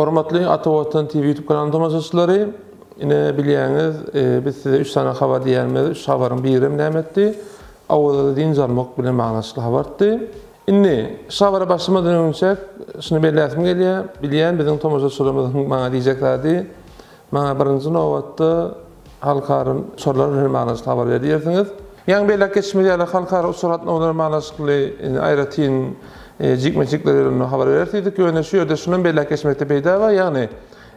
Hormatly Ata Watan TV YouTube kanalynyň tomaşaçylary, ine bilýäňiz, biz size üç sany habar diýýänimiz, üç habaryň birem näme etdi? Awazada dynç almak bilen baglanyşykly habardy. Indi, şu habara başlamadan öňünçäk şuny belläsim gelýär, bilýän biziň tomaşaçylarymyzyň maňa diýjek zady, maňa birinji nobatda halkara uçarlar bilen baglanyşykly habar ber diýersiňiz. Ýaňy belläp geçişimiz ýaly, halkara uçar gatnawlary bilen baglanyşykly indi aýratyn jikme-jikler ýöründe habar bereris diýdik. Ýöne şu ýerde şunam belläp geçmekde peýda bar, ýagny,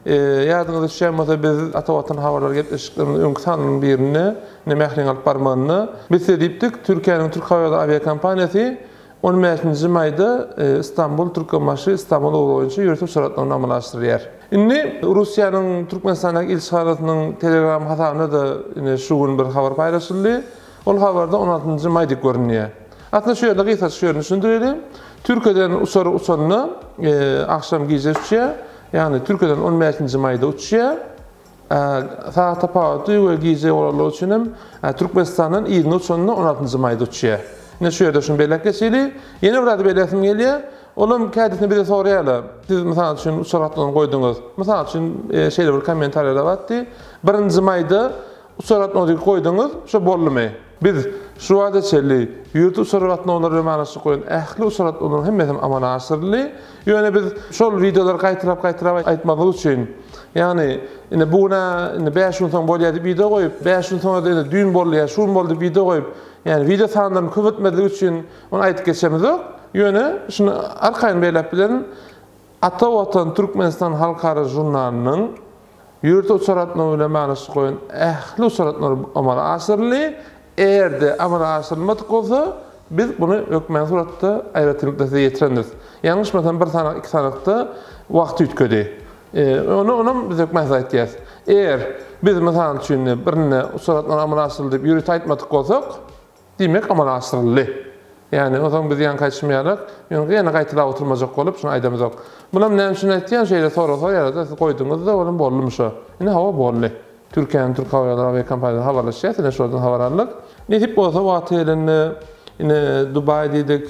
Ýadyňyza düşýän bolsa, biz Ata Watan habarlary gepleşiklerimiziň öňki sanynyň birinde, ine Mähriň alyp barmagynda, biz size diýipdik, Türkiýäniň Türk Hava Ýollary awiakompaniýasy on bäşinji maýda Istanbul, Türkmenbaşy, Istanbul ugry boýunça ýörite uçar gatnawyny amala aşyrýar. Indi Russiýanyň Türkmenistandaky ilçihanasynyň Telegram hasabynda-da ine şu gün bir habar paýlaşyldy. Ol habarda on altynjy maý diýip görünýär. Aslynda şu ýerde gysgaça şu ýerini düşündireli. Türkiýeden uçar uçanda agşam gije uçýar. Ýagny Türkiýeden on bäşinji maýda uçýar. Sagat tapawudy we gije bolanlygy üçin hem Türkmenistandan yzyna uçanda on altynjy maýda uçýar. Ine şu ýerde şuny belläp geçeli. Ýene bir zady belläsim gelýär. Olam kädisine bize soraýarlar. Siz mysal üçin uçar gatnawyny goýduňyz. Mysal üçin şeýle bir kommentariýalar bardy. Birinji maýda uçar gatnawy diýip goýduňyz, şo boldumy? Biz şu wagta çenli ýurt uçar gatnawlary bilen baglanyşykly goýan ähli uçar gatnawlaryň hemmesem amala aşyryldy. Ýöne biz şol wideolary gaýtalap-gaýtalap aýtmazlyk üçin, ýagny indi bu gün-ä indi bäş gün soň bolýar diýip wideo goýup, bäş gün soňra-da indi düýn boldy ýa şu gün boldy diýip wideo goýup, ýagny wideo sanlaryny köpeltmezlik üçin ony aýdyp geçemizok. Ýöne şuny arkaýyn belläp bilerin, Ata Watan Türkmenistan halkara žurnalynyň Ýörite uçar gatnawy bilen baglanyşykly goýan ähli uçar gatnawlary amala aşyryldy. Eger-de amala aşyrylmadyk bolsa, biz buny hökmany suratda aýratynlykda size ýetirendiris. Ýalňyşmasam bir sanak, iki sanakda wagt üýtgedi. Ony onam biz hökman size aýtýarys. Eger biz mysal üçin birinde uçar gatnawy amala aşyryldy diýip ýörite aýtmadyk bolsak, Diýmek, amala aşyryldy. Ýagny, onsoň biz ýaňky aýdyşym ýalak, men ýene gaýtalap oturmajak bolup, şuny aýdamyzok. Munam näme üçin aýtýan, şeýle sorag sorýarlar-da, siz goýduňyz-da, olam boldumy şo? Ine, hawa, boldy. Türkiýäniň Türk Hava Ýollary awiakompaniýasy habarlaşýas, ine, şolardan habar aldyk. Nesip bolsa, wagty gelende, ine, Dubaý diýdik,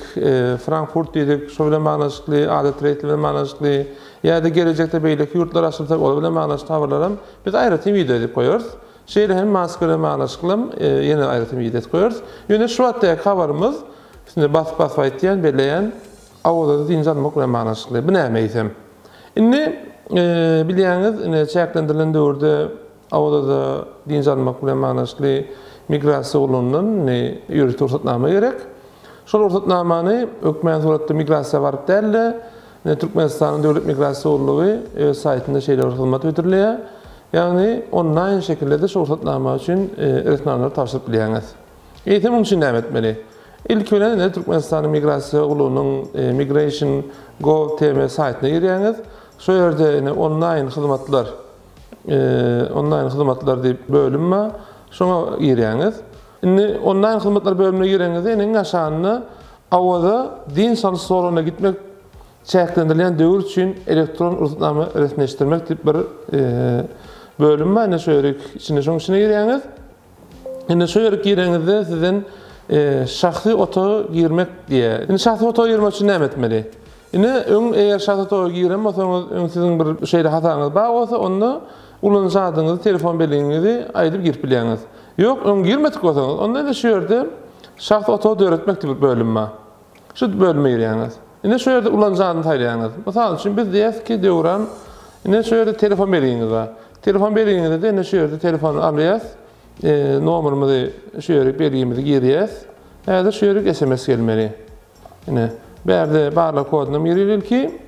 Frankfurt diýdik, şo bilen baglanyşykly, adaty reýsler bilen baglanyşykly, ýa-da gelejekde beýleki ýurtlar açylsa, olar bilen baglanyşykly habarlaram biz aýratyn wideo edip goýarys. Şeýle hem maska bilen baglanyşyklam ýene aýratyn wideo edip goýarys. Ýöne şu wagtdaky habarymyz, üstünde basyp-basyp aýtýan, belleýän, Awazada dynç almak bilen baglanyşykly. Bu näme eýsem? Indi bilýäňiz, ine çäklendirilen döwürde Awazada dynç almak bilen baglanyşykly migrasiýa gullugyndan indi ýörite rugsatnama gerek. Şol rugsatnamany hökmany suratda migrasiýa baryp däl-de, Ine, Türkmenistanyň Döwlet migrasiýa gullugy öz saýtynda şeýle bir hyzmat hödürleýär. Ýagny, onlaýn şekilde-de şu rugsatnama üçin resminamalary tabşyryp bilýäňiz. Eýsem, munuň üçin näme etmeli? Ilki bilen, ine, Türkmenistanyň Migrasiýa gullugynyň migration. Gov. Tm saýtyna girýäňiz. Şu ýerde, ine, onlaýn hyzmatlar, onlaýn hyzmatlar diýip bölüm bar. Şoňa girýäňiz. Indi onlaýn hyzmatlar bölümine gireňizde, ine, iň aşagynda Awaza dynç alyş zolagyna gitmek çäklendirilýän döwür üçin elektron rugsatnama resmileşdirmek diýip bir bölüm bar. Ine şu ýerik içine şoň içine girýäňiz. Indi şu ýerik gireňizde sizden şahsy otaga girmek diýýär. Indi şahsy otaga girmek üçin näme etmeli? Ine öň eger şahsy otaga giren bolsaňyz, öň siziň bir şeýle hasabyňyz bar bolsa, onda ulanyjy adyňyzy, telefon belgiňizi aýdyp girip bilýäňiz. Ýok, öň girmedik bolsaňyz, onda ine şu ýerde Şahsy otag döretmek diýip bir bölüm bar. Şu bölüme girýäňiz. Ine şu ýerde ulanyjy adyny saýlaýaňyz. Mysal üçin biz diýýäs ki, Döwran, ine şu ýerde telefon belgiňiz bar. Telefon belgiňizde ine şu ýerde telefony alýas, nomerimizi şu ýere belgimizi girýäs. Häzir şu ýere SMS gelmeli. Ine, bärde barlag kodunam girýär ilki.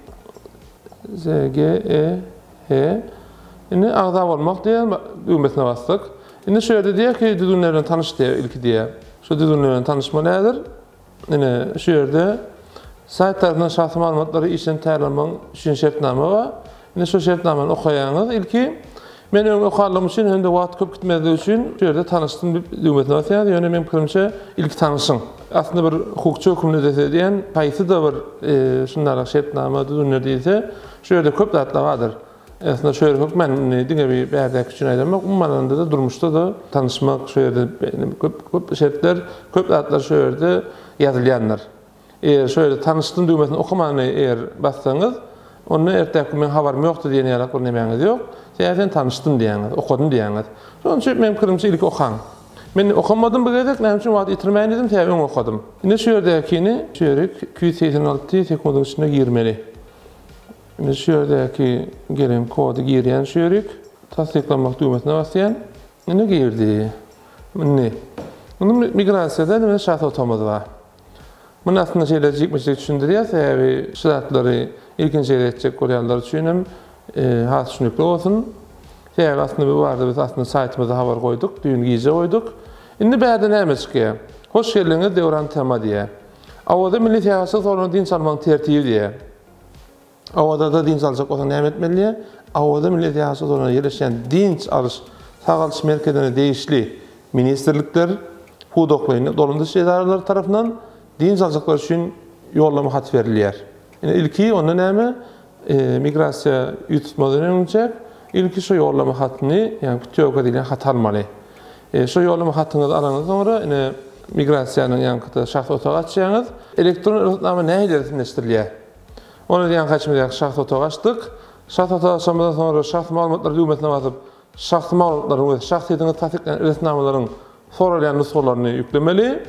Z G E H. Indi agza bolmak diýen düwmesine basdyk. Indi şu ýerde diýýär ki, düzgünler bilen tanyş diýýär ilki diýýär. Şu düzgünler bilen tanyşmaly häzir. Ine, şu ýerde saýt tarapyndan şahsy maglumatlary işlenip taýýarlamagyň üçin şertnama bar. Indi şu şertnamany okaýaňyz ilki. Men öň okanlygym üçin hem-de wagt köp gitmezligi üçin şu ýerde tanyşdym diýip düwmesine basýaňyz. Ýöne meň pikirimçe ilki tanyşyň. Aslynda bir hukukçy hökmünde dese diýen haýsy-da bir şundarak şertnama, düzgünler diýilse, şu ýerde köp zatlar bardyr. Aslynda şu ýer hökmän indi diňe bir bärdäki üçin aýdamok, umuman alanda-da durmuşda-da tanyşmak şu ýerde köp köp şertler, köp zatlar şu ýerde ýazylýandyr. Eger şu ýerde tanyşdym düwmesini okaman eger bassaňyz, Onda ertäki meň habarym ýokdy diýen ýalak bir nemäňiz ýok. Sebäbi sen tanyşdym diýýäňiz, okadym diýýäňiz. Şonuň üçin meň pikirimçe ilki okaň. Men okamadym bu gezek, näme üçin wagt ýitirmäýin diýdim, sebäbi öň okadym. Indi şu ýerdäkini şu ýerik 286 sekundyň içinde girmeli. Indi şu ýerdäki gelen kody girýän şu ýerik. Tassyklamak düwmesine basýan. Indi girdi. Indi. Indi migrasiýada indi şahsy otagymyz bar. Muny aslynda şeýle jikme-jik düşündirýär, sebäbi şu zatlary ilkinji gezek etjek bolýanlar üçin hem has düşünikli bolsun. Sebäbi aslynda bu barada biz aslynda saýtymyzda habar goýduk, düýn gije goýduk. Indi bärde näme çykýar? Hoş geldiňiz Döwran TM diýýär. Awaza milli syýahatçylyk zolagynda dynç almagyň tertibi diýýär. Awazada dynç aljak bolsaň näme etmeli diýýär? Awaza milli syýahatçylyk zolagynda ýerleşýän dynç alyş, sagaldyş merkezlerine degişli ministrlikler, pudaklaýyn dolandyryş edaralary tarapyndan dynç aljaklar üçin ýollama haty berilýär. Ine ilki onda näme? Migrasiýa ýüz tutmazdan öňünçäk ilki şu ýollama hatyny, ýagny putýowka diýilýän haty almaly. Şu ýollama hatyňyzy alanyňyzdan soňra ine migrasiýanyň ýaňkyda şahsy otagy açýaňyz. Elektron rugsatnama nähili resmileşdirilýär? Ony diýen haçymyzdaky şahsy otagy açdyk. Şahsy otagy açanymyzdan soňra şahsy maglumatlar düwmesine basyp, şahsy maglumatlaryň we şahsyýetiňizi tassyklaýan resminamalaryň soralýan nusgalaryny ýüklemeli.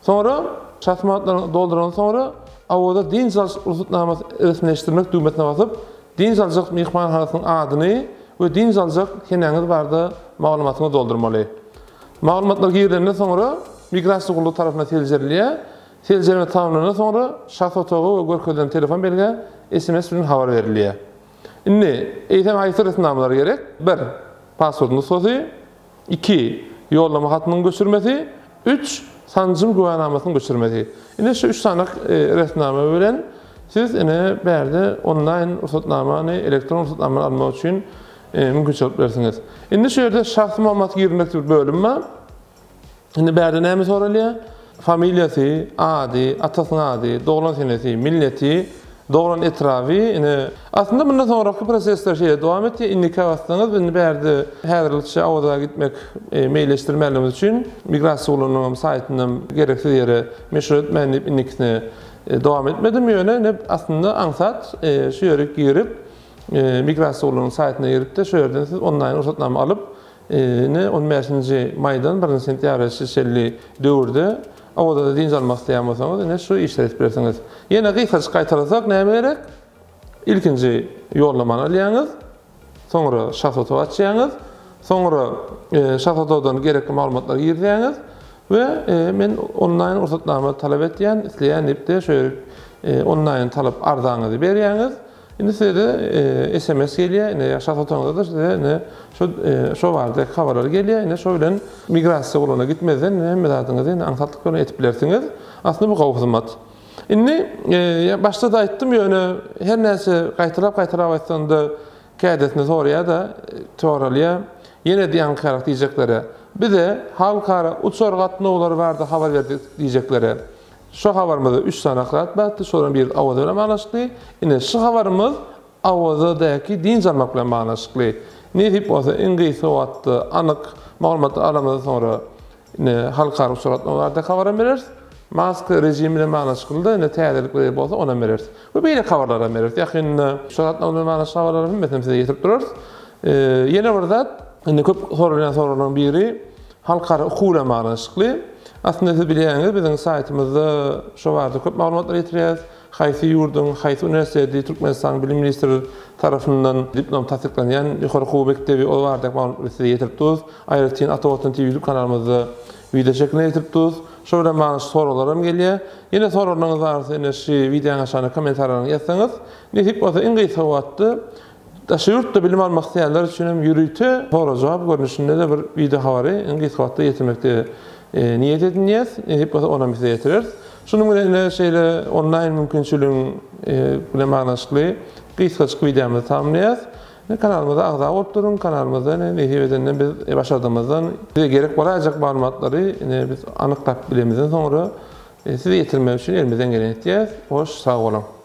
Soňra şahsy maglumatlaryňy doldurandan soňra Awaza dynç alyş rugsatnamasy resmileşdirmek düwmesine basyp, dynç aljak myhmanhanasynyň adyny we dynç aljak senäňiz barada maglumatyňyzy doldurmaly. Maglumatlar girilenden soňra Migrasiýa gullugy tarapyndan seljerilýär. Seljerme tamamlanandan soňra şahsy otaga we görkezilen telefon belgä sms bilen habar berilýär. Indi, eýsem haýsy resminamalar gerek? Bir. Pasport nusgasy. Iki. Ýollama hatynyň göçürmesi. Üç. Sanjym güwänamasynyň göçürmesi. Ine şu üç sany resminama bilen siz ine bärde onlaýn rugsatnamany, elektron rugsatnamany almak üçin mümkinçilik bilersiňiz. Indi şu ýerde şahsy maglumat girizmek diýip bir bölüm bar. Indi bärde näme soralýar? Familiýasy, ady, atasynyň ady, doglan senesi, milleti, doglan etraby, ine. Aslynda mundan soňraky prosesler şeýle dowam etýär. Indiki bassaňyz, indi bärde häzirlikçe Awaza gitmek meýilleşdirmänligimiz üçin migrasiýa gullugynyň saýtyndan gereksiz ýere meşhur etmäýin diýip indikisine dowam etmedim. Ýöne ine aslynda aňsat şu ýere girip, migrasiýa gullugynyň saýtyna girip-de şu ýerden siz onlaýn rugsatnama alyp, Ine, on bäşinji maýdan birinji sentýabra çenli döwürde Awazada dynç almak isleýän bolsaňyz, ine şu işleri edip bilersiňiz. Ýene gysgajyk gaýtalasak näme gerek? Ilkinji ýollamany alýaňyz, soňra şahsy otag açýaňyz, soňra şahsy otagdan gerekli maglumatlary girizýäňiz we men onlaýn rugsatnama talap etýän, isleýän diýip-de şu ýere onlaýn talap arzaňyzy berýäňiz. Indi size-de sms gelýär, indi ýa şahsy otagyňyzda size indi şu şo barada habarlar gelýär. Indi şo bilen migrasiýa gullugyna gitmezden hemme zadyňyzy indi aňsatlyk bilen edip bilersiňiz. Aslynda bu gowy hyzmat. Indi başda-da aýtdym, ýöne her näçe gaýtalap-gaýtalap aýtsaň-da kädesini soraýar-da, soralýar. Ýene diýen diýjeklere, bize halkara uçar gatnawlary barada habar berdik diýjeklere. Şu habarymyzda üç sany zat bardy, şolaryň biri Awaza bilen baglanyşykly. Ine, şu habarymyz Awazadaky dynç almak bilen baglanyşykly. Nesip bolsa, iň gysga wagtda anyk maglumatlary alamyzdan soňra ine halkara uçar gatnawy barada habaram bereris. Maska režimi bilen baglanyşykly-da ine täzelikler bolsa onam bereris. We beýleki habarlaram bereris. Ýakynda uçar gatnawy bilen baglanyşykly habarlaryň hemmesini size ýetirip durarys. Ýene bir zat, indi köp soralýan soraglaryň biri Halkara okuw bilen baglanyşykly. Aslynda siz bilýäňiz, biziň saýtymyzda şo barada köp maglumatlar ýetirýäris. Haýsy ýurduň, haýsy uniwersiteti Türkmenistanyň Bilim ministri tarapyndan diplom tassyklanýan ýokary okuw mekdebi, ol baradaky maglumatlary size ýetirip durus. Aýratyn Ata Watan TV YouTube kanalymyzda wideo şeklinde ýetirip durus. Şo bilen baglanyşykly soraglar hem gelýär. Ýene soraglaryňyz bar bolsa ine şu wideonyň aşagyna kommentariýalaryňyzy ýazsaňyz, nesip bolsa iň gysga wagtda Daşary ýurtda bilim almak isleýänler üçin hem ýörite sorag-jogap görnüşinde-de bir wideo habary iň gysga wagtda ýetirmekde niýet edinýäs. Nesip bolsa onam size ýetireris. Şunuň bilen ine şeýle onlaýn mümkinçiligiň bilen baglanyşykly gysgajyk wideomyzy tamamlaýas. Kanalymyza agza bolup duruň. Kanalymyzda ine nesip edende biz başardygymyzdan size gerek bolaýjak maglumatlary ine biz anyklap bilemizden soňra size ýetirmek üçin elimizden geleni etýäs. Hoş sag boluň.